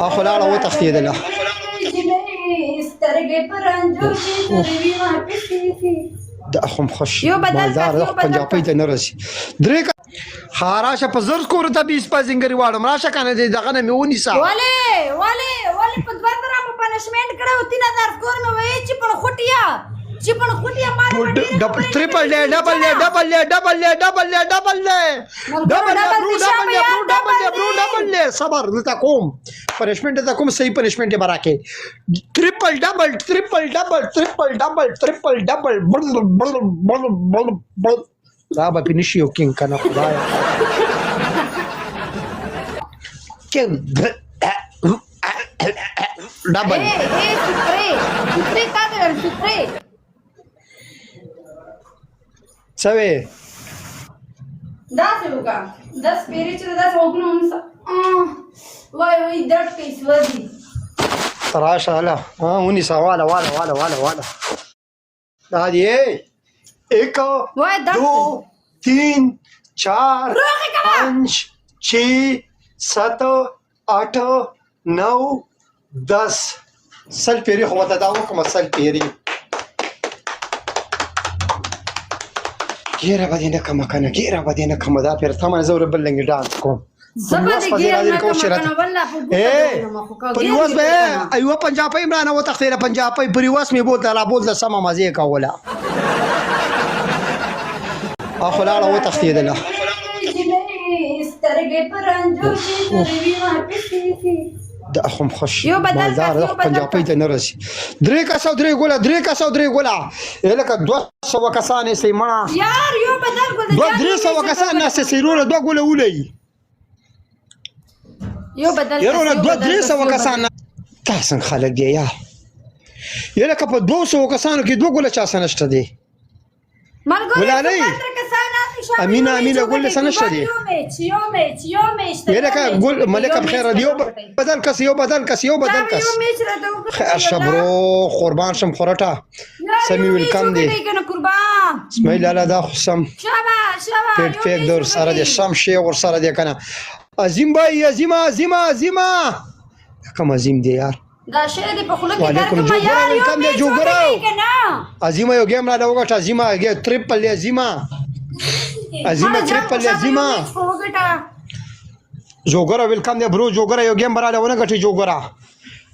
اخو لاړه وتښتېدله. سترګې په رنجو کې تروي ما پسې. دا خو خوش یو بدل مالدار کس، ده یو بدل پنجابۍ ته نه رسي. درې ها راشه په زر کور ته بیس په زنګري واړم، راشه کنه دې دغه نه مې ونیسه. ولې ولې ولې په 2000 مو پنشمنټ کړو، 3000 سکور مې وایي چې په خټیا چې په خټیا مال. ډبل ټریپل دی، ډبل دی، ډبل دی، ډبل دی، ډبل دی، ډبل دی، ډبل دی برو، ډبل دی برو، ډبل دی برو، ډبل دی. صبر دلته کوم پنشمنټ ته کوم صحیح پنشمنټ به راکې. ټریپل ډبل ټریپل ډبل ټریپل ډبل ټریپل ډبل بل بل بل بل بل. دا به پې نشي یو کینګ کنه. خدای کینګ ډبل. اے اے سپری سپری تا ته وایم سپری. څه وې؟ داسې وکړه، دا سپېرې چې داسې غوږونه ونیسه. وای وای درد کوي، سوځي. راشه هله، ها ونیسه، واله واله واله واله واله. دا دی 1 وای درد 2 3 4 5 6 7 8 9 10. سل پیری خو ته دا وکم، سل پیری ګیره به دې نه کمه کنه، ګیره به دې نه کمه. دا پیر تمه زه بل لنګ ډانس کوم. زه به دې ګیره نه کمه کنه والله، په بوټه. پریواس به ایو پنجابی عمران وتښتېده. پنجابی پریواس مې بوتله، را بوتله، سمه مزې کوله. اخو لاړه وتښتېدله. سترګې په رنجو کې تروي ما پسې. دا خو خوش یو بدل مالدار کس، ده یو بدل پنجابۍ کس. ته نه رسي. درې کسه او درې ګوله، درې کسه او درې ګوله. لکه 200 کسان یې سي مړه. یار یو بدل ګل. 2 300 کسان ناست سي وروره، دوه ګوله ولئ. یو بدل کس، یاره یو 2 بدل 3 کس، سوه یو کسان تا څنګه خلک دی یار. یاره که په 200 کسانو کې دوه ګوله چا سره نشته دی. ملګرو ګلالۍ. 15 کسان ناست شابه. امینه، یو امینه، میچ ګل وګټئ، څه نشته دی. یو میچ یو میچ یو میچ ته، یاره یو که میچ ګل وګټئ، ملک یو بخیر میچ یو راته وګټئ. بدل کس، یو بدل کس، یو بدل شابه کس. یو میچ راته وګټئ. خیر شه الله. برو، قربان شم خورټه. یار سمي یو میچ ویلکم دی. وګټئ کنه قربان. اسماعیل لالا دا خو سم شابه شابه پیټ یو پیک میچ در سره دی وګټئ. سم شی ور سره دی کنه. عظیم بای، عظیمه عظیمه عظیمه، کوم عظیم دی یار؟ دا شی دې په خوله کې وعلیکم درکړم جوګره، یار. یو ویلکم دی میچ جوګره. وګټئ کنه. عظیمه یو ګیم را وګټه. عظیمه تریپل دی. عظیمه عظیمه مړه جان تریپل دی. شابه یو عظیمه میچ خو وګټه. جوګره ویلکم دی برو. جوګره یو ګیم براله ونه ګټي. جوګره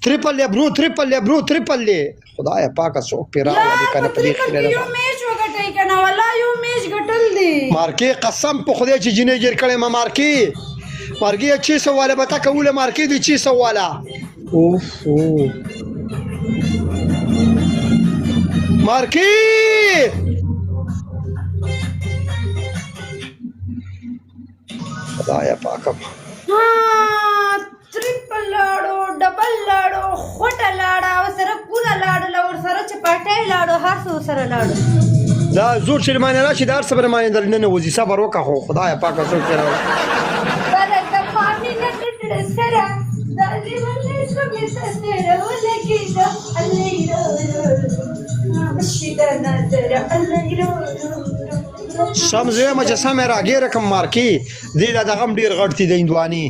تریپل دی برو، تریپل دی برو، تریپل دی. خدای پاکه څوک پیرا یار ولې په کنه په دې تریپل خیره کې ده. یو میچ وګټئ کنه والله، یو میچ ګټل دی. مارکې قسم په خدای چې جنې ګیر کړې ما. مارکې مارکې 600 والا به تا کوله. مارکې دی 600 والا. اوف او مارکې خدای پاکه. ها تریپل لاړو، ډبل لاړو، خوټه لاړه او سره کونه لاړو، لور سره چپاټۍ لاړو، هر څه سره لاړو. دا زور چې باندې راشي، دا هر څه بر باندې در نه وځي. صبر وکړه خو خدای پاکه څوک راوړي. برکه پامي نه کړ سره دا لیونی شوم سره ولګېده. الله رو رو شیدا نظر الله رو رو. سم زوی مجسمه راګیره کم. مارکی دی دا دغم ډیر غټ دی د هندوانې.